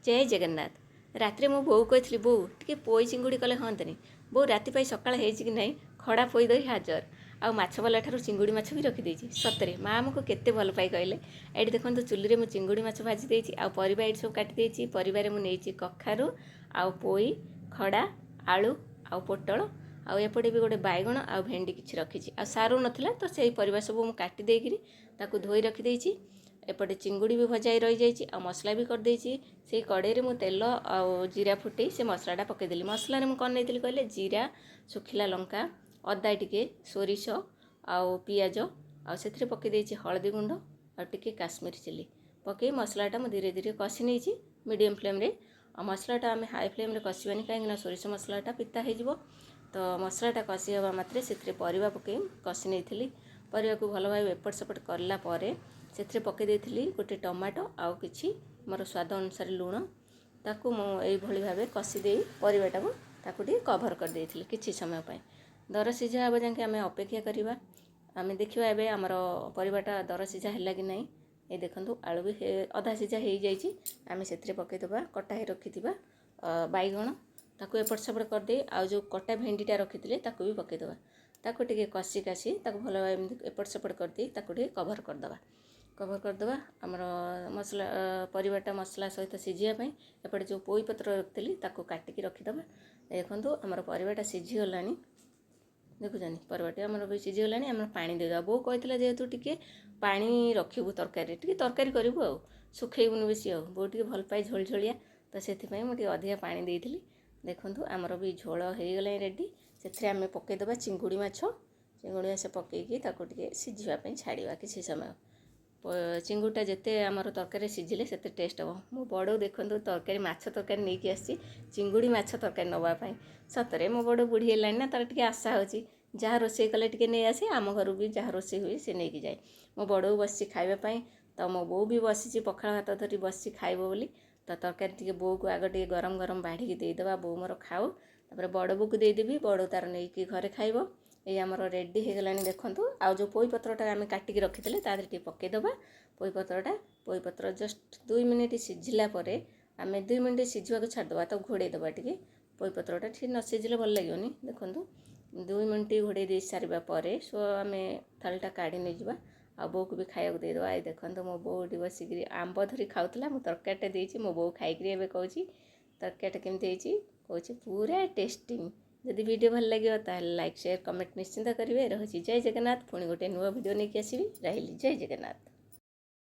ଜୟ ଜଗନ୍ନାଥ। ରାତିରେ ମୁଁ ବୋଉ କହିଥିଲି, ବୋଉ, ଟିକେ ପୋଇ ଚିଙ୍ଗୁଡ଼ି କଲେ ହୁଅନ୍ତାନି? ବୋଉ ରାତି ପାଇଁ ସକାଳ ହେଇଛି କି ନାହିଁ, ଖଡ଼ା ପୋଇ ଧରି ହାଜର। ଆଉ ମାଛବାଲା ଠାରୁ ଚିଙ୍ଗୁଡ଼ି ମାଛ ବି ରଖିଦେଇଛି। ସତରେ ମା ଆମକୁ କେତେ ଭଲ ପାଇ କହିଲେ? ଏଇଠି ଦେଖନ୍ତୁ, ଚୁଲିରେ ମୁଁ ଚିଙ୍ଗୁଡ଼ି ମାଛ ଭାଜି ଦେଇଛି ଆଉ ପରିବା ଏଇଠି ସବୁ କାଟି ଦେଇଛି। ପରିବାରେ ମୁଁ ନେଇଛି କଖାରୁ ଆଉ ପୋଇ, ଖଡ଼ା, ଆଳୁ ଆଉ ପୋଟଳ, ଆଉ ଏପଟେ ବି ଗୋଟେ ବାଇଗଣ ଆଉ ଭେଣ୍ଡି କିଛି ରଖିଛି। ଆଉ ସାରୁ ନଥିଲା ତ ସେଇ ପରିବା ସବୁ ମୁଁ କାଟି ଦେଇକିରି ତାକୁ ଧୋଇ ରଖିଦେଇଛି। ଏପଟେ ଚିଙ୍ଗୁଡ଼ି ବି ଭଜା ହେଇ ରହିଯାଇଛି ଆଉ ମସଲା ବି କରିଦେଇଛି। ସେଇ କଡ଼େଇରେ ମୁଁ ତେଲ ଆଉ ଜିରା ଫୁଟେଇ ସେ ମସଲାଟା ପକାଇଦେଲି। ମସଲାରେ ମୁଁ କ'ଣ ନେଇଥିଲି କହିଲେ, ଜିରା, ଶୁଖିଲା ଲଙ୍କା, ଅଦା ଟିକେ, ସୋରିଷ ଆଉ ପିଆଜ, ଆଉ ସେଥିରେ ପକାଇ ଦେଇଛି ହଳଦୀ ଗୁଣ୍ଡ ଆଉ ଟିକେ କାଶ୍ମୀର ଚିଲି। ପକାଇ ମସଲାଟା ମୁଁ ଧୀରେ ଧୀରେ କଷି ନେଇଛି ମିଡ଼ିୟମ୍ ଫ୍ଲେମ୍ରେ। ଆଉ ମସଲାଟା ଆମେ ହାଇ ଫ୍ଲେମ୍ରେ କଷିବାନି, କାହିଁକିନା ସୋରିଷ ମସଲାଟା ପିତା ହେଇଯିବ। ତ ମସଲାଟା କଷି ହେବା ମାତ୍ରେ ସେଥିରେ ପରିବା ପକାଇ କଷି ନେଇଥିଲି। ପରିବାକୁ ଭଲ ଭାବେ ଏପଟ ସେପଟ କଲା ପରେ ସେଥିରେ ପକାଇ ଦେଇଥିଲି ଗୋଟେ ଟମାଟୋ ଆଉ କିଛି ମୋର ସ୍ୱାଦ ଅନୁସାରେ ଲୁଣ। ତାକୁ ମୁଁ ଏଇଭଳି ଭାବେ କଷି ଦେଇ ପରିବାଟାକୁ ତାକୁ ଟିକେ କଭର୍ କରିଦେଇଥିଲି କିଛି ସମୟ ପାଇଁ। ଦର ସିଝା ହେବା ଯାକେ ଆମେ ଅପେକ୍ଷା କରିବା। ଆମେ ଦେଖିବା ଏବେ ଆମର ପରିବାଟା ଦର ସିଝା ହେଲା କି ନାହିଁ। ଏଇ ଦେଖନ୍ତୁ, ଆଳୁ ବି ଅଧା ସିଝା ହେଇଯାଇଛି। ଆମେ ସେଥିରେ ପକାଇଦେବା କଟା ହେଇ ରଖିଥିବା ବାଇଗଣ। ତାକୁ ଏପଟ ସେପଟ କରିଦେଇ ଆଉ ଯେଉଁ କଟା ଭେଣ୍ଡିଟା ରଖିଥିଲେ, ତାକୁ ବି ପକାଇଦେବା। ତାକୁ ଟିକେ କଷି କାସି ତାକୁ ଭଲ ଭାବେ ଏମିତି ଏପଟ ସେପଟ କରିଦେଇ ତାକୁ ଟିକେ କଭର୍ କରିଦେବା। କଭର୍ କରିଦେବା ଆମର ମସଲା ପରିବାଟା ମସଲା ସହିତ ସିଝିବା ପାଇଁ। ଏପଟେ ଯେଉଁ ପୋଇ ପତ୍ର ରଖିଥିଲି, ତାକୁ କାଟିକି ରଖିଦେବା। ଦେଖନ୍ତୁ, ଆମର ପରିବାଟା ସିଝିଗଲାଣି। ଦେଖୁଛନ୍ତି, ପରିବାଟି ଆମର ବି ସିଝିଗଲାଣି। ଆମର ପାଣି ଦେଇଦେବା। ବୋଉ କହିଥିଲା ଯେହେତୁ ଟିକେ ପାଣି ରଖିବୁ ତରକାରୀରେ, ଟିକେ ତରକାରୀ କରିବୁ ଆଉ ଶୁଖେଇବୁନି ବେଶୀ। ଆଉ ବୋଉ ଟିକେ ଭଲ ପାଏ ଝୋଳ ଝୋଳିଆ, ତ ସେଥିପାଇଁ ମୁଁ ଟିକେ ଅଧିକା ପାଣି ଦେଇଥିଲି। ଦେଖନ୍ତୁ, ଆମର ବି ଝୋଳ ହେଇଗଲାଣି ରେଡ଼ି। ସେଥିରେ ଆମେ ପକାଇଦେବା ଚିଙ୍ଗୁଡ଼ି ମାଛ। ଚିଙ୍ଗୁଡ଼ି ମାଛ ପକାଇକି ତାକୁ ଟିକେ ସିଝିବା ପାଇଁ ଛାଡ଼ିବା କିଛି ସମୟ। ଚିଙ୍ଗୁଡ଼ିଟା ଯେତେ ଆମର ତରକାରୀ ସିଝିଲେ ସେତେ ଟେଷ୍ଟ ହେବ। ମୋ ବଡ଼ ଦେଖନ୍ତୁ, ତରକାରୀ ମାଛ ତରକାରୀ ନେଇକି ଆସିଛି ଚିଙ୍ଗୁଡ଼ି ମାଛ ତରକାରୀ ନେବା ପାଇଁ। ସତରେ ମୋ ବଡ଼ ବୁଢ଼ୀ ହେଲାଣି ନା, ତାର ଟିକେ ଆଶା ହେଉଛି। ଯାହା ରୋଷେଇ କଲେ ଟିକେ ନେଇ ଆସେ। ଆମ ଘରୁ ବି ଯାହା ରୋଷେଇ ହୁଏ, ସେ ନେଇକି ଯାଏ। ମୋ ବଡ଼ ବସିଛି ଖାଇବା ପାଇଁ, ତ ମୋ ବୋଉ ବି ବସିଛି, ପଖାଳ ଭାତ ଧରି ବସିଛି ଖାଇବ ବୋଲି। ତ ତରକାରୀ ଟିକେ ବୋଉକୁ ଆଗ ଟିକେ ଗରମ ଗରମ ବାଢ଼ିକି ଦେଇଦେବା, ବୋଉ ମୋର ଖାଉ। ତାପରେ ବଡ଼ ବୋଉକୁ ଦେଇଦେବି, ବଡ଼ ତାର ନେଇକି ଘରେ ଖାଇବ। ଏଇ ଆମର ରେଡ଼ି ହେଇଗଲାଣି ଦେଖନ୍ତୁ। ଆଉ ଯେଉଁ ପୋଇ ପତ୍ରଟା ଆମେ କାଟିକି ରଖିଥିଲେ, ତା ଦେହରେ ଟିକେ ପକାଇଦେବା ପୋଇ ପତ୍ରଟା। ପୋଇ ପତ୍ର ଜଷ୍ଟ 2 ମିନିଟ୍ ସିଝିଲା ପରେ ଆମେ 2 ମିନିଟ୍ ସିଝିବାକୁ ଛାଡ଼ିଦେବା, ତାକୁ ଘୋଡ଼େଇ ଦେବା ଟିକେ। ପୋଇ ପତ୍ରଟା ଠିକ୍ ନ ସିଝିଲେ ଭଲ ଲାଗିବନି। ଦେଖନ୍ତୁ, 2 ମିନିଟ୍ ଘୋଡ଼େଇ ଦେଇ ସାରିବା ପରେ ସୋ ଆମେ ଥାଳିଟା କାଢ଼ି ନେଇଯିବା ଆଉ ବୋଉକୁ ବି ଖାଇବାକୁ ଦେଇଦେବା। ଏଇ ଦେଖନ୍ତୁ, ମୋ ବୋଉ ଏଠି ବସିକିରି ଆମ୍ବ ଧରି ଖାଉଥିଲା। ମୁଁ ତରକାରୀଟା ଦେଇଛି। ମୋ ବୋଉ ଖାଇକିରି ଏବେ କହୁଛି ତରକାରୀଟା କେମିତି ହେଇଛି। କହୁଛି ପୁରା ଟେଷ୍ଟିଂ। ଯଦି ଭିଡ଼ିଓ ଭଲ ଲାଗିବ, ତାହେଲେ ଲାଇକ୍, ସେୟାର, କମେଣ୍ଟ ନିଶ୍ଚିନ୍ତ କରିବେ। ରହୁଛି, ଜୟ ଜଗନ୍ନାଥ। ପୁଣି ଗୋଟେ ନୂଆ ଭିଡ଼ିଓ ନେଇକି ଆସିବି। ରହିଲି, ଜୟ ଜଗନ୍ନାଥ।